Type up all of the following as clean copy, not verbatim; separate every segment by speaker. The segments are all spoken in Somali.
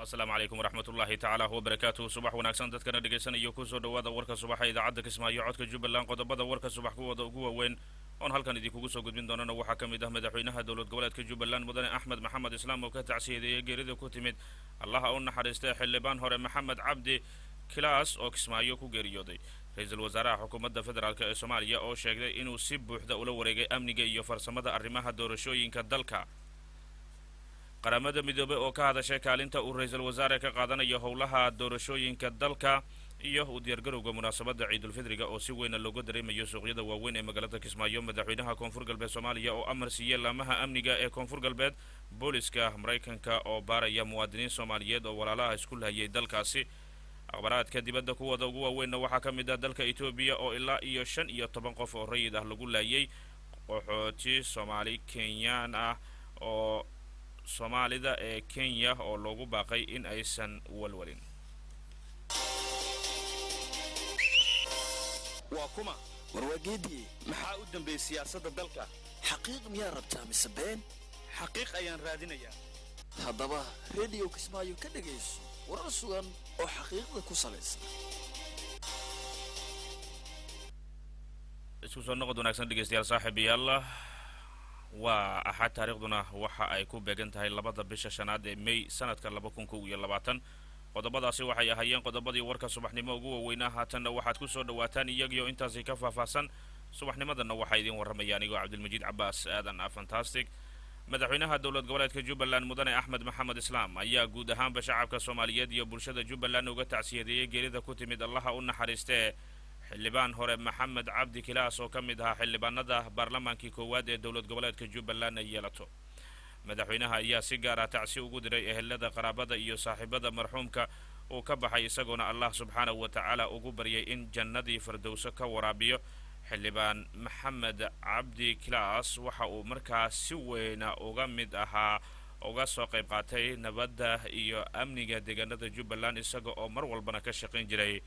Speaker 1: Asalaamu calaykum waraxmatullaahi tacaala wabarakaatuhu. Subax wanaagsan dadkana dhegaysanaya, kusoo dhawaada warka subaxa idaacadda Kismaayo, codka Jubbaland. Qodobada warka subax kuwooda ugu waaweyn oon halkan idinkugu soo gudbin doonana waxaa ka mid ah madaxweynaha dowlad goboleedka Jubbaland, mudane Axmed Maxamed Islaam, oo ka tacsiyadeeyay geerida ku timid, Allaha u naxariistay, xildhibaan hore Maxamed Cabdi Kilaas oo Kismaayo ku geeriyooday. Ra-iisul wasaaraha xukuumadda federaalk ee Soomaaliya oo sheegay inuu si buuxda ula wareegay amniga iyo farsamada arrimaha doorashooyinka dalka. Qaramada Midoobey oo ka hadashay kaalinta uu ra-iisul wasaare ka qaadanayo howlaha doorashooyinka dalka, iyo u diyaargarowga munaasabadda Ciidulfidriga oo si weyna looga dareemayo suuqyada waaweyn ee magaalada Kismaayo. Madaxweynaha Koonfur Galbeed Soomaaliya oo amar siiyey laamaha amniga ee Koonfur Galbeed. Booliska Maraykanka oo baaraya muwaadiniin Soomaaliyeed oo walaalaha isku lahayay dalkaasi. Akhbaraadka dibadda kuwooda ugu waaweynna waxaa ka mid ah dalka Etoobiya oo ilaa iyo 15 qof oo rayid ah lagu laayay qaxooti Soomaali Kenyaan ah oo Soomaalida ee Kenya oo loogu baaqay in aysan walwalin.
Speaker 2: Waa kuma?
Speaker 3: Warwaageedii.
Speaker 2: Maxaa u dambeeyey siyaasadda dalka?
Speaker 3: Xaqiiq miyaa rabtaa mise been?
Speaker 2: Xaqiiq ayaan raadinayaa.
Speaker 3: Haddaba Rediyo Kismaayo ka dhegayso warar sugan oo xaqiiqda ku salaysan.
Speaker 1: Isku soo noqod wanaagsan, dhegeystayaal, saaxiibayaal. Waa Axad, taariikhduna waxa ay ku beegan tahay 2da bisha shanaad ee May, sanadka 2021. Qodobadaasi waxay ahaayeen qodobadii warka subaxnimo ugu waaweynaa. Haatanna waxaad ku soo dhawaataan iyagiyo intaasi ka faahfaahsan. Subaxnimadana waxaa idiin warramaya anigoo Cabdilmajiid Cabaas Aadan Fantastic. Madaxweynaha dowlad goboleedka Jubbaland, mudane Axmed Maxamed Islaam, ayaa guud ahaanba shacabka Soomaaliyeed iyo bulshada Jubbaland uga tacsiyadeeyey geerida ku timid, Allaha u naxariistee, xildhibaan hore Maxamed Cabdi Kilaas oo ka mid ahaa xildhibaanada baarlamaankii koowaad ee dowlad goboleedka Jubbaland ay yeelato. Madaxweynaha ayaa si gaar ah tacsi ugu diray ehelada, qaraabada iyo saaxiibada marxuumka uu ka baxay, isagoona Allah subxaanahu wa tacaala ugu baryay in jannadii Fardowso ka waraabiyo. Xildhibaan Maxamed Cabdi Kilaas waxa uu markaas si weyna uga mid ahaa, uga soo qayb qaatay nabadda iyo amniga deegaanada Jubbaland, isaga oo mar walbana ka shaqayn jiray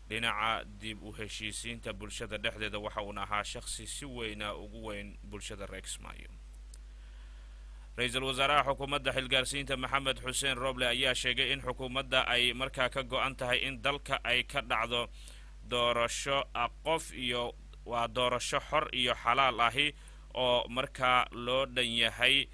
Speaker 1: dhinaca dib u heshiisiinta bulshada dhexdeeda. Waxa uuna ahaa shakhsi si weyna ugu weyn bulshada reer Kismaayo. Ra-iisul wasaaraha xukuumadda xilgaarsiinta, Maxamed Xuseen Roble, ayaa sheegay in xukuumadda ay markaa ka go-an tahay in dalka ay ka dhacdo doorasho qof iyo waa doorasho xor iyo xalaal ahi oo markaa loo dhan yahay.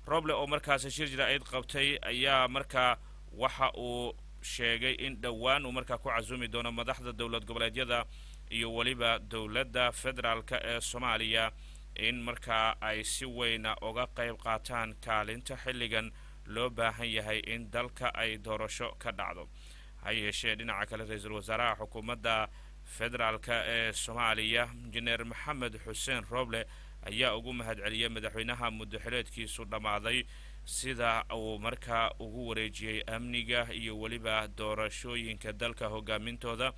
Speaker 1: Roble oo markaasi shir jaraa'id qabtay ayaa markaa waxa uu sheegay in dhowaan uu markaa ku casuumi doono madaxda dowlad goboleedyada iyo weliba dowladda federaalka ee Soomaaliya in markaa ay si weyna uga qayb qaataan kaalinta xilligan loo baahan yahay in dalka ay doorasho ka dhacdo. Ha yeeshee, dhinaca kale, ra-iisul wasaaraha xukuumadda federaalka ee Soomaaliya, injineer Maxamed Xuseen Roble, ayaa ugu mahadceliyey madaxweynaha muddoxileedkiisu dhammaaday sida uu markaa ugu wareejiyey amniga iyo weliba doorashooyinka dalka hogaamintooda.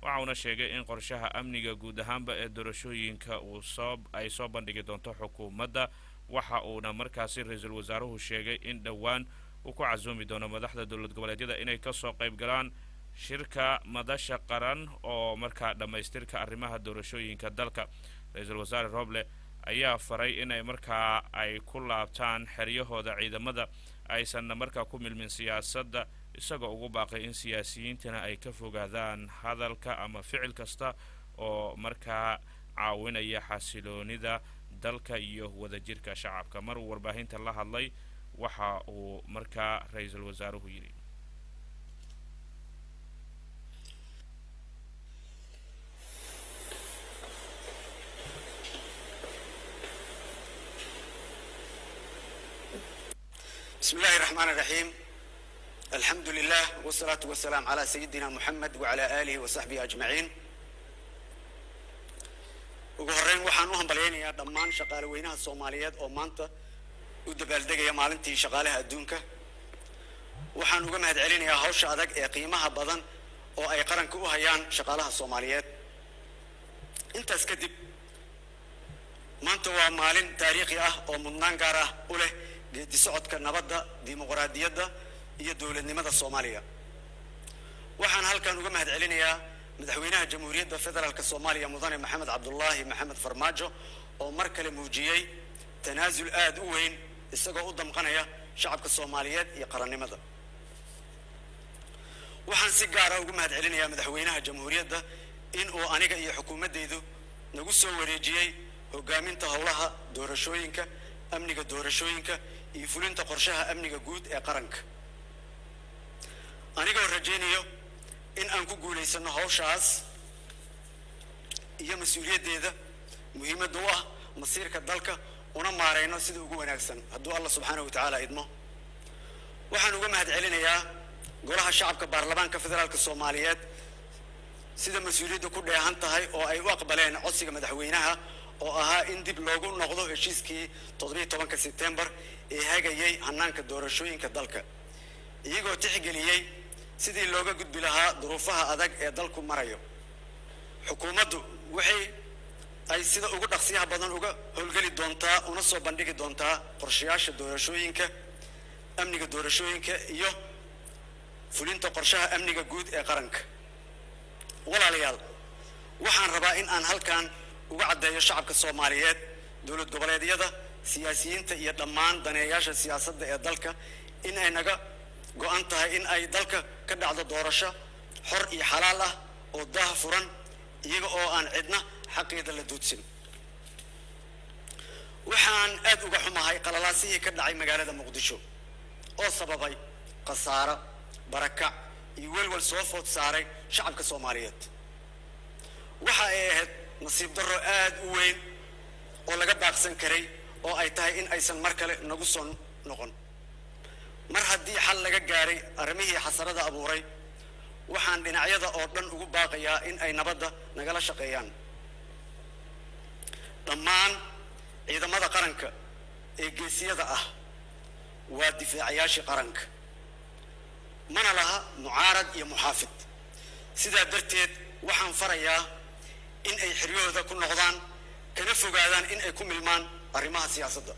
Speaker 1: Waxa uuna sheegay in qorshaha amniga guud ahaanba ee doorashooyinka uu soo ay soo bandhigi doonto xukuumadda. Waxa uuna markaasi ra-iisul wasaaruhu sheegay in dhowaan uu ku casuumi doono madaxda dowlad goboleedyada inay kasoo qayb galaan shirka Madasha Qaran oo markaa dhammaystirka arrimaha doorashooyinka dalka. Ra-iisul wasaare Roble ayaa faray inay markaa ay ku laabtaan xeryahooda ciidamada, aysanna markaa ku milmin siyaasadda, isagoo ugu baaqay in siyaasiyiintana ay ka fogaadaan hadalka ama ficil kasta oo markaa caawinaya xasiloonida dalka iyo wadajirka shacabka. Mar uu warbaahinta la hadlay, waxa uu markaa ra-iisul wasaaruhu yidhi:
Speaker 4: بسم الله الرحمن الرحيم، الحمد لله والصلاة والسلام على سيدنا محمد وعلى آله وصحبه أجمعين. Ugu horreyn, waxaan u hambalyaynayaa dhammaan shaqaale weynaha Soomaaliyeed oo maanta u dabaaldegaya Maalintii Shaqaalaha Adduunka. Waxaan uga mahad celinayaa hawsha adag ee qiimaha badan oo ay qaranka u hayaan shaqaalaha Soomaaliyeed. Intaas kadib, maanta waa maalin taariikhi ah oo mudnaan gaar ah u leh geedi socodka nabadda, dimuqraadiyadda iyo dowladnimada Soomaaliya. Waxaan halkan uga mahad celinayaa Madaxweynaha Jamhuuriyadda Federaalka Soomaaliya, mudane Maxamed Cabdulaahi Maxamed Farmaajo, oo mar kale muujiyey tanaasul aad u weyn, isagoo u damqanaya shacabka Soomaaliyeed iyo qarannimada. Waxaan si gaara ugu mahad celinayaa madaxweynaha jamhuuriyadda in uu aniga iyo xukuumaddaydu nagu soo wareejiyey hoggaaminta howlaha doorashooyinka, amniga doorashooyinka iyo fulinta qorshaha amniga guud ee qaranka, anigoo rajaynayo in aan ku guulaysano hawshaas iyo mas-uuliyaddeeda muhiimadda u ah masiirka dalka, una maarayno sida ugu wanaagsan hadduu Alla subxaanahu wa tacaala idmo. Waxaan uga mahad celinayaa Golaha Shacabka Baarlamaanka Federaalka Soomaaliyeed sida mas-uuliyadda ku dheehan tahay oo ay u aqbaleen codsiga madaxweynaha oo ahaa in dib loogu noqdo heshiiskii 17-ka Sebtembar ee hagayay hanaanka doorashooyinka dalka, iyagoo tixgeliyey sidii looga gudbi lahaa duruufaha adag ee dalku marayo. Xukuumaddu waxay ay sida ugu dhaqsiyaha badan uga howlgeli doontaa una soo bandhigi doontaa qorshayaasha doorashooyinka, amniga doorashooyinka iyo fulinta qorshaha amniga guud ee qaranka. Walaalayaal, waxaan rabaa in aan halkan uga caddeeyo shacabka Soomaaliyeed, dowlad goboleedyada, siyaasiyiinta iyo dhammaan daneeyaasha siyaasadda ee dalka in ay naga go'an tahay in ay dalka ka dhacdo doorasho xor iyo xalaal ah oo daah furan, iyaga oo aan cidna xaqeeda la duudsin. Waxaan aad uga xumahay qalalaasihii ka dhacay magaalada Muqdisho oo sababay khasaaro, barakac iyo welwel soo food saaray shacabka Soomaaliyeed. Waxa ay ahayd nasiib darro aad u weyn oo laga baaqsan karay oo ay tahay in aysan mar kale nagu soo noqon. Mar haddii xal laga gaaray arrimihii xasarada abuuray, waxaan dhinacyada oo dhan ugu baaqayaa in ay nabadda nagala shaqeeyaan. Dhammaan ciidamada qaranka ee geesiyada ah waa difaacayaashii qaranka, mana laha mucaarad iyo muxaafid. Sidaa darteed waxaan farayaa in ay xeryahooda ku noqdaan kana fogaadaan in ay ku milmaan arrimaha siyaasadda.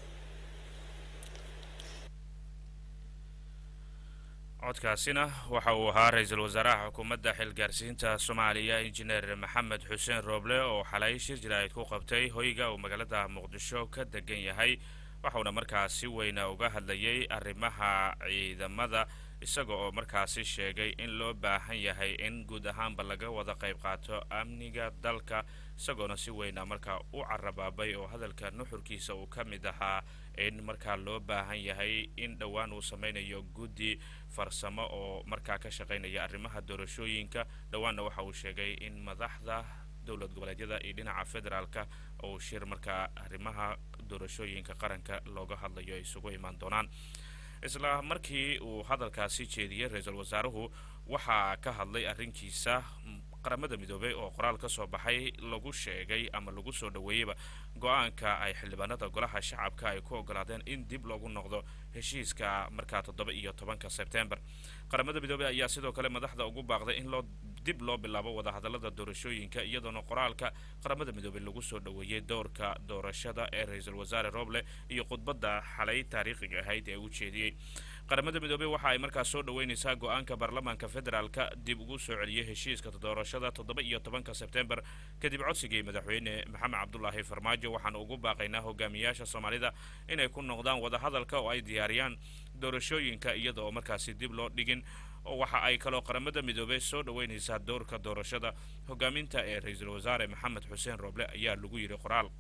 Speaker 1: Codkaasina waxa uu ahaa ra-iisul wasaaraha xukuumadda xilgaarsiinta Soomaaliya, Injineer Maxamed Xuseen Rooble, oo xalay shir jaraa'id ku qabtay hoyga uu magaalada Muqdisho ka degan yahay. Waxauna markaas si weyna uga hadlayay arrimaha ciidamada, isaga oo markaasi sheegay in loo baahan yahay in guud ahaanba laga wada qayb qaato amniga dalka, isagoona si weyna markaa u carabaabay oo hadalka nuxurkiisa uu ka mid ahaa in markaa loo baahan yahay in dhowaan uu sameynayo guddi farsamo oo markaa ka shaqaynaya arrimaha doorashooyinka. Dhowaanna waxa uu sheegay in madaxda dowlad goboleedyada iyo dhinaca federaalka uu shir markaa arrimaha doorashooyinka qaranka looga hadlayo ay isugu imaan doonaan. Isla markii uu hadalkaasi jeediyey ra-iisul wasaaruhu, waxaa ka hadlay arrinkiisa Qaramada Midoobay oo qoraal ka soo baxay lagu sheegay ama lagu soo dhoweeyeyba go-aanka ay xildhibaanada Golaha Shacabka ay ku ogolaadeen in dib loogu noqdo heshiiska markaa 17-ka Sebtembar. Qaramada Midoobey ayaa sidoo kale madaxda ugu baaqday in loo dib loo bilaabo wadahadalada doorashooyinka, iyadoona qoraalka Qaramada Midoobey lagu soo dhoweeyey doorka doorashada ee ra-iisul wasaare Roble iyo khudbadda xalay taariikhiga ahayd ee uu jeediyey. Qaramada Midoobey waxa ay markaas soo dhoweynaysaa go-aanka baarlamaanka federaalka dib ugu soo celiyey heshiiska doorashada 17-ka Sebtembar kadib codsigii madaxweyne Maxamed Cabdulaahi Farmaajo. Waxaanu ugu baaqaynaa hogaamiyaasha Soomaalida inay ku noqdaan wadahadalka oo ay diyaariyaan doorashooyinka iyada oo markaasi dib loo dhigin. Waxa ay kaloo Qaramada Midoobey soo dhoweynaysaa doorka doorashada hogaaminta ee ra-iisul wasaare Maxamed Xuseen Roble, ayaa lagu yidhi qoraal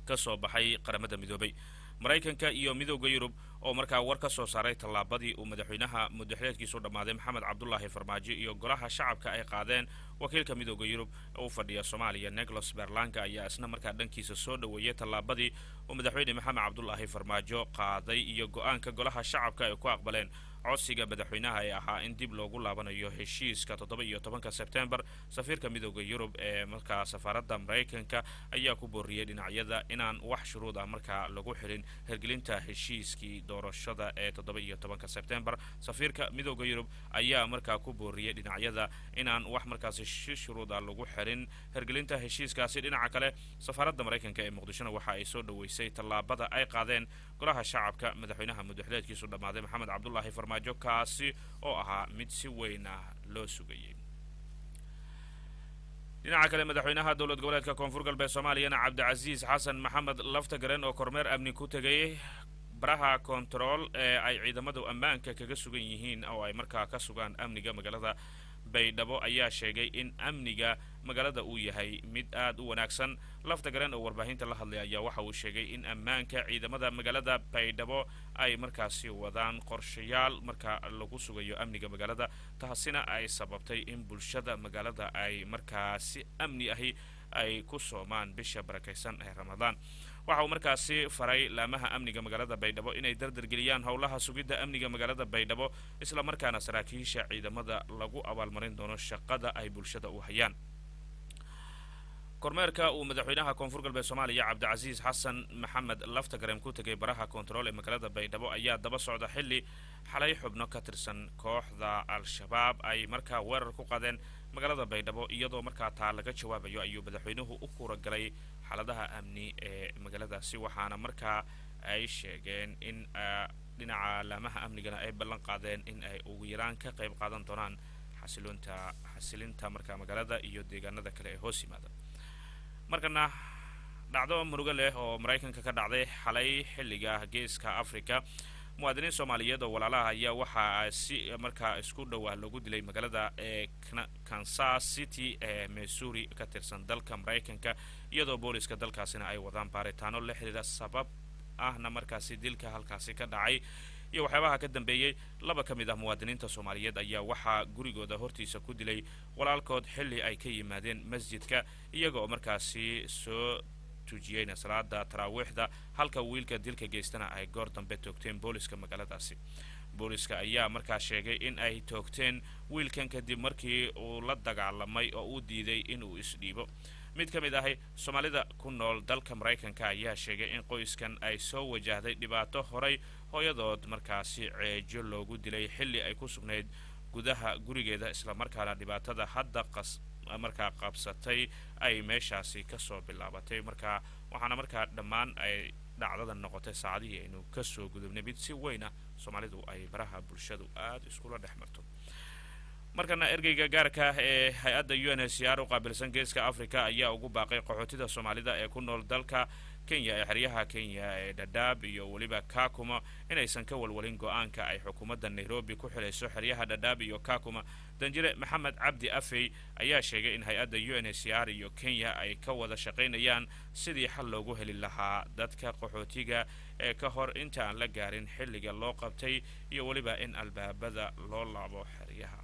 Speaker 1: ka soo baxay Qaramada Midoobey. Maraykanka iyo Midooda Yurub oo markaa war ka soo saaray tallaabadii uu madaxweynaha muddaxileedkiisu dhammaaday Maxamed Cabdulaahi Farmaajo iyo Golaha Shacabka ay qaadeen, wakiilka Midooda Yurub ee u fadhiya Soomaaliya, Nicolas Berlanga, ayaa isna markaa dhankiisa soo dhoweeyay tallaabadii uu madaxweyne Maxamed Cabdulaahi Farmaajo qaaday iyo go-aanka Golaha Shacabka ay ku aqbaleen codsiga madaxweynaha ee ahaa in dib loogu laabanayo heshiiska 17-ka Sebtembar. Safiirka Midooda Yurub ee markaa safaaradda Maraykanka ayaa ku booriyey dhinacyada inaan wax shuruud ah markaa lagu xirin hirgelinta heshiiskii doorashada ee 17-ka Sebtembar. Safiirka Midooda Yurub ayaa markaa ku booriyey dhinacyada inaan wax markaasi si shuruud ah lagu xirin hirgelinta heshiiskaasi. Dhinaca kale, safaaradda Maraykanka ee Muqdishona waxa ay soo dhoweysay tallaabada ay qaadeen Golaha Shacabka madaxweynaha muddaxileedkiisu dhammaaday Maxamed Cabdulaahi Farmaajo, kaasi oo ahaa mid si weyn ah loo sugayay. Dhinaca kale, madaxweynaha dowlad goboleedka Koonfur Galbeed Soomaaliyana, Cabdicasiis Xasan Maxamed Laftagaren, oo kormeer amni ku tegay Baraha kontarool ee ay ciidamadu ammaanka kaga sugan yihiin oo ay markaa ka sugaan amniga magaalada Baydhabo ayaa sheegay in amniga magaalada uu yahay mid aad u wanaagsan. Laftagareen oo warbaahinta la hadlay ayaa waxa uu sheegay in ammaanka ciidamada magaalada Baydhabo ay markaasi wadaan qorshayaal markaa lagu sugayo amniga magaalada, taasina ay sababtay in bulshada magaalada ay markaa si amni ahi ay ku soomaan bisha barakaysan ee Ramadaan. Waxa uu markaasi faray laamaha amniga magaalada Baydhabo inay dardargeliyaan howlaha sugidda amniga magaalada Baydhabo, isla markaana saraakiisha ciidamada lagu abaalmarin doono shaqada ay bulshada u hayaan. Kormeerka uu madaxweynaha Koonfur Galbeed Soomaaliya, Cabdicasiis Xasan Maxamed Laftagarem, ku tegay baraha kontarool ee magaalada Baydhabo ayaa daba socda xilli xalay xubno ka tirsan kooxda Al-Shabaab ay markaa weerar ku qaadeen magaalada Baydhabo. Iyadoo markaa taa laga jawaabayo ayuu madaxweynuhu u kuuragalay xaaladaha amni ee magaaladaasi, waxaana markaa ay sheegeen in dhinaca laamaha amnigana ay ballan qaadeen in ay ugu yaraan ka qayb qaadan doonaan xasiloonta xasilinta markaa magaalada iyo deegaanada kale ee hoos yimaada. Markana dhacdo murugo leh oo Maraykanka ka dhacday xalay xilliga Geeska Africa: muwaadiniin Soomaaliyeed oo walaalaha ayaa waxaa si markaa isku dhowaa lagu dilay magaalada ee Kansas City ee Missouri ka tirsan dalka Maraykanka, iyadoo booliska dalkaasina ay wadaan baaritaano la xiriira sabab ahna markaasi dilka halkaasi ka dhacay iyo waxyaabaha ka dambeeyey. Laba ka mid ah muwaadiniinta Soomaaliyeed ayaa waxaa gurigooda hortiisa ku dilay walaalkood xilli ay ka yimaadeen masjidka, iyaga oo markaasi soo tujiyeyna salaada taraawiixda, halka wiilka dilka geystana ay goor dambe toogteen booliska magaaladaasi. Booliska ayaa markaa sheegay in ay toogteen wiilkan kadib markii uu la dagaalamay oo uu diiday inuu isdhiibo. Mid ka mid ahi Soomaalida ku nool dalka Maraykanka ayaa sheegay in qoyskan ay soo wajahday dhibaato horay, hooyadood markaasi ceejo loogu dilay xilli ay ku sugnayd gudaha gurigeeda, islamarkaana dhibaatada hadda qas markaa qabsatay ay meeshaasi kasoo bilaabatay. Markaa waxaana markaa dhammaan ay dhacdada noqotay saacadihii aynu kasoo gudubnay mid si weyna Soomaalidu ay baraha bulshadu aada iskula dhex marto. Markana ergeyga gaarka ah ee hay-adda UNHCR u qaabilsan Geeska Africa ayaa ugu baaqay qaxootida Soomaalida ee ku nool dalka Kenya ee xeryaha Kenya ee Dhadhaab iyo weliba Kakuma inaysan ka walwalin go-aanka ay xukuumadda Nairobi ku xidhayso xeryaha Dhadhaab iyo Kakuma. Danjire Maxamed Cabdi Afey ayaa sheegay in hay-adda UNHCR iyo Kenya ay ka wada shaqaynayaan sidii xal loogu heli lahaa dadka qaxootiga ee ka hor inta aan la gaarin xilliga loo qabtay, iyo weliba in albaabada loo laabo xeryaha.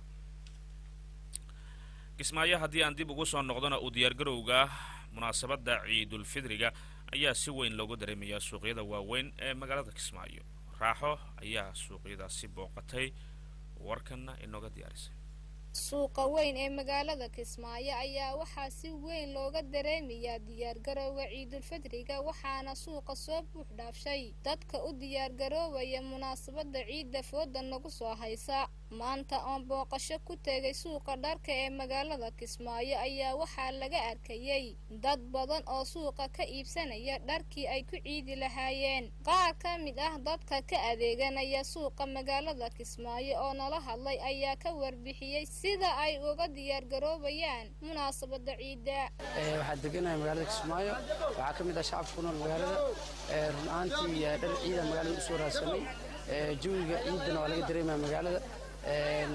Speaker 1: Kismaayo haddii aan dib ugu soo noqdona, u diyaargarowga munaasabadda Ciidulfidriga ayaa si weyn loogu dareemayaa suuqyada waaweyn ee magaalada Kismaayo. Raaxo ayaa suuqyadaasi booqatay, warkanna inooga diyaarisay.
Speaker 5: Suuqa weyn ee magaalada Kismaayo ayaa waxaa si weyn looga dareemayaa diyaargarowga Ciidulfidriga, waxaana suuqa soo buux dhaafshay dadka u diyaargaroobaya munaasabada ciidda fooda nagu soo haysa. Maanta oon booqasho ku tegay suuqa dharka ee magaalada Kismaayo ayaa waxaa laga arkayay dad badan oo suuqa ka iibsanaya dharkii ay ku ciidi lahaayeen. Qaar ka mid ah dadka ka adeeganaya suuqa magaalada Kismaayo oo nala hadlay ayaa ka warbixiyey sida ay uga diyaargaroobayaan munaasabada ciidda.
Speaker 6: Waxaa deganahay magaalada Kismaayo. Waxaa ka mid ah shacabka ku nool magaalada. Run ahaantii, dhar ciida magaalada usoo raadsanay. Jawiga ciidana waa laga dareemaya magaalada.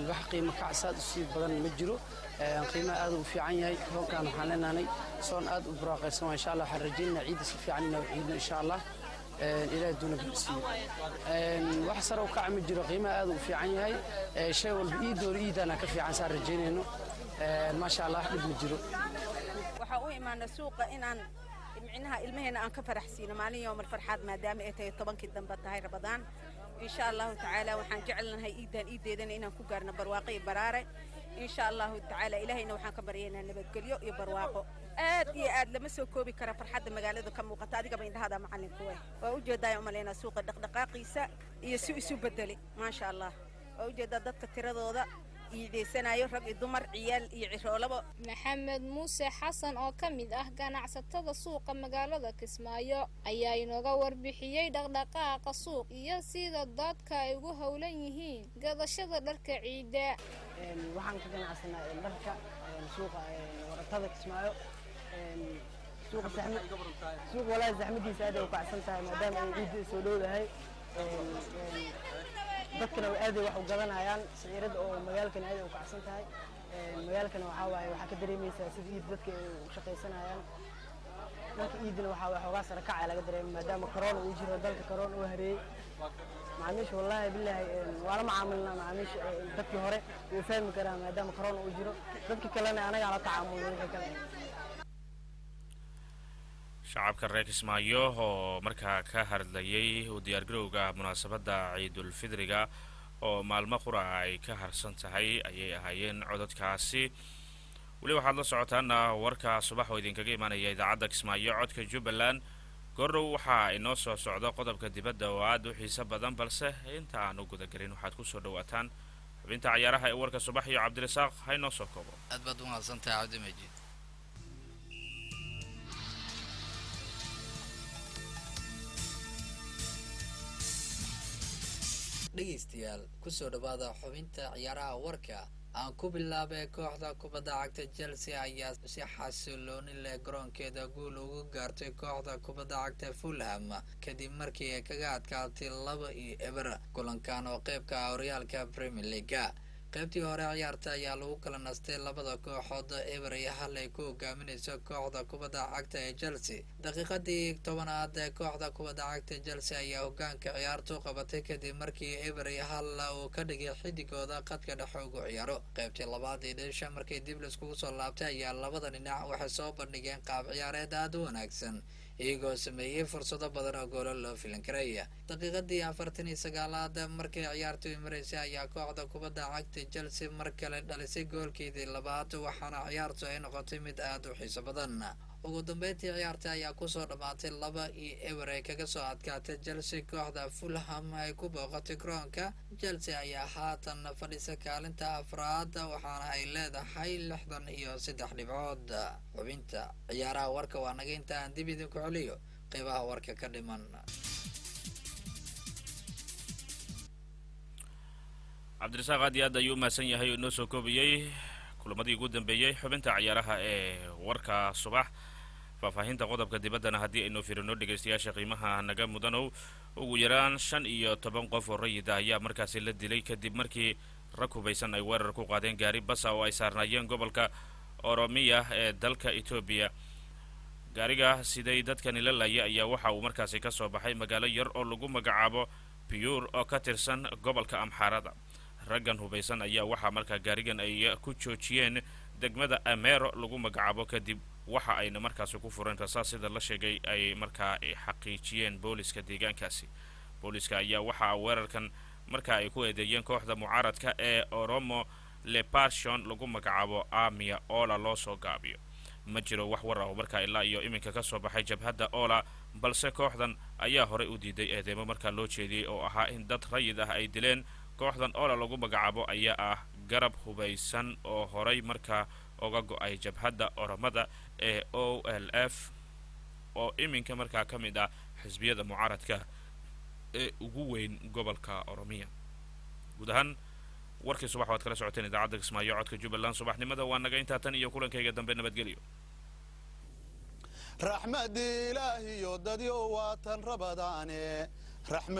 Speaker 6: Wax qiimo kac saad usii badan ma jiro, qiimaha aad u fiican yahay. Soonkan waxaan leenahay soon aad u buraaqaysan waa. Insha Allah waxaan rajaynaa ciidda si fiican inaa ciidno, insha Allah Ilaahay duuna gaarsiiyo. Wax sare u kaca ma jiro, qiimaha aad u fiican yahay. Shay walba iidoor iidana ka fiican saan rajaynayno. Maasha Allah, wax dhib ma jiro.
Speaker 7: Waxaa u imaanay suuqa inaan micnaha ilmaheena aan ka faraxsiino maalin yoomal farxaad, maadaama ay tahay 10-kii dambe tahay Rabadaan. Insha Allahu tacaala waxaan jecelnahay iidan iideedana inaan ku gaarno barwaaqo iyo baraare, insha Allahu tacaala. Ilaahayna waxaan ka baryaynaa nabadgelyo iyo barwaaqo. Aad iyo aad lama soo koobi kara farxadda magaalada ka muuqata. Adigaba indhahada macalinku eh waa ujeedaa, umalaynaa suuqa dhaqdhaqaaqiisa iyo si isu bedeli. Maasha Allah, waa ujeedaa dadka tiradooda iideysanayo, rag iyo dumar, ciyaal iyo ciroolaba.
Speaker 5: Maxamed Muuse Xasan oo ka mid ah ganacsatada suuqa magaalada Kismaayo ayaa inooga warbixiyey dhaqdhaqaaqa suuq iyo sida dadka ay ugu howlan yihiin gadashada dharka ciidda.
Speaker 8: Waxaan ka ganacsanaa dharka suuqa waratada Kismaayo. Suuqa saxma suuq walaahi, saxmadiisa aad ay u kacsan tahay maadaama ay ciidda soo dhowdahay. Dadkana aaday wax u gadanayaan. Siciirada oo magaalkana aad ay u kacsan tahay. Magaalkana waxaa waaye waxaa ka dareemaysaa sida iid dadka ay u shaqaysanayaan. Dhanka iidina waxaa waaye xoogaa sare kacaya laga dareemay, maadaama corona uu jiro dalka, corona uu hareeyey. Macaamiisha, wallaahi bilaahi, waa la macaamilnaa macaamiisha. Dadkii hore way fahmi karaan maadaama corona uu jiro. Dadka kalena anagaa la tacaamulna wixii kale.
Speaker 1: Shacabka reer Kismaayo oo markaa ka hadlayay u diyaargarowga munaasabadda Ciidulfidriga oo maalmo qura ay ka harsan tahay ayay ahaayeen cododkaasi. Weli waxaad la socotaana warka subax oo idinkaga imaanaya idaacadda Kismaayo, codka Jubbaland. Goordhow waxaa inoo soo socda qodobka dibadda oo aada u xiiso badan, balse inta aan u gudagelin waxaad kusoo dhawaataan xubinta cayaaraha ee warka subax iyo Cabdirasaaq ha inoo soo koobo.
Speaker 9: Aad baad u mahadsantahay, Cabdimajiid. Dhegeystayaal, kusoo dhawaada xubinta ciyaaraha warka. Aan ku bilaabay, kooxda kubadda cagta Chelsea ayaa si xasilooni leh garoonkeeda guul ugu gaartay kooxda kubadda cagta Fulham, kadib markii ay kaga adkaatay 2-0 kulankan oo qeybka ah horyaalka Premier League-ga. Qaybtii hore ciyaarta ayaa lagu kala nastay labada kooxood 0-1 ay ku hogaaminayso kooxda kubadda cagta ee Chelsea. Daqiiqadii 10aad ee kooxda kubadda cagta Chelsea ayaa hogaanka ciyaartu qabatay, kadib markii 0-1 uu ka dhigay xidigooda qadka dhexe ugu ciyaaro. Qaybtii labaad ee dheesha markii dib laiskugu soo laabtay ayaa labada dhinac waxay soo bandhigeen qaab ciyaareed aada u wanaagsan, iyagoo sameeyey fursado badan oo goolo loo filan karaya. Daqiiqadii 49aad markay ciyaartu maraysay ayaa kooxda kubadda cagta Chelsea mar kale dhalisay goolkeedii labaad, waxaana ciyaartu ay noqotay mid aada u xiiso badan. Ugu dambeyntii ciyaarta ayaa kusoo dhammaatay 2-0 ay kaga soo adkaatay Chelsea kooxda Fulham ay ku booqatay garoonka. Chelsea ayaa haatan fadhisa kaalinta afraad, waxaana ay leedahay 63 dhibcood. Xubinta ciyaaraha warka waa naga inta, aan dib idinku celiyo qeybaha warka ka dhiman.
Speaker 1: Cabdirasaaq aad iyo aad ayuu umahadsan yahay oo inoo soo koobiyey kulamadii ugu dambeeyey xubinta ciyaaraha ee warka subax. Faahfaahinta qodobka dibaddana haddii aynu fiirino, dhegaystayaasha qiimaha naga mudanow, ugu yaraan 15 qof oo rayid ah ayaa markaasi la dilay, kadib markii rag hubaysan ay weerar ku qaadeen gaari basa oo ay saarnaayeen gobolka Oromiya ee dalka Etoobiya. Gaariga siday dadkani la laaya ayaa waxa uu markaasi ka soo baxay magaalo yar oo lagu magacaabo Biyuur oo ka tirsan gobolka Amxaarada. Raggan hubaysan ayaa waxaa markaa gaarigan ay ku joojiyeen degmada Amero lagu magacaabo, kadib waxa ayna markaasi ku fureen rasaas, sida la sheegay ay markaa xaqiijiyeen booliska deegaankaasi. Booliska ayaa waxaa weerarkan marka ay ku eedeeyeen kooxda mucaaradka ee Oromo Liberation lagu magacaabo, Amia Ola loo soo gaabiyo. Ma jiro wax war ah oo markaa ilaa iyo iminka ka soo baxay jabhadda Ola, balse kooxdan ayaa horey u diiday eedeemo markaa loo jeediyey oo ahaa in dad rayid ah ay dileen. Kooxdan Ola lagu magacaabo ayaa ah garab hubaysan oo horay markaa oga go-ay jabhadda Oromada ee OLF, oo iminka markaa ka mid ah xisbiyada mucaaradka ee ugu weyn gobolka Oromiya. Guud ahaan warkii subax waad kala socoteen idaacadda Kismaayo, codka Jubbaland. Subaxnimada waa naga intaa, tan iyo kulankayga dambe nabadgelyo.
Speaker 10: Raxmad Ilaahiyo dadyo waatan rabadaane raxmad.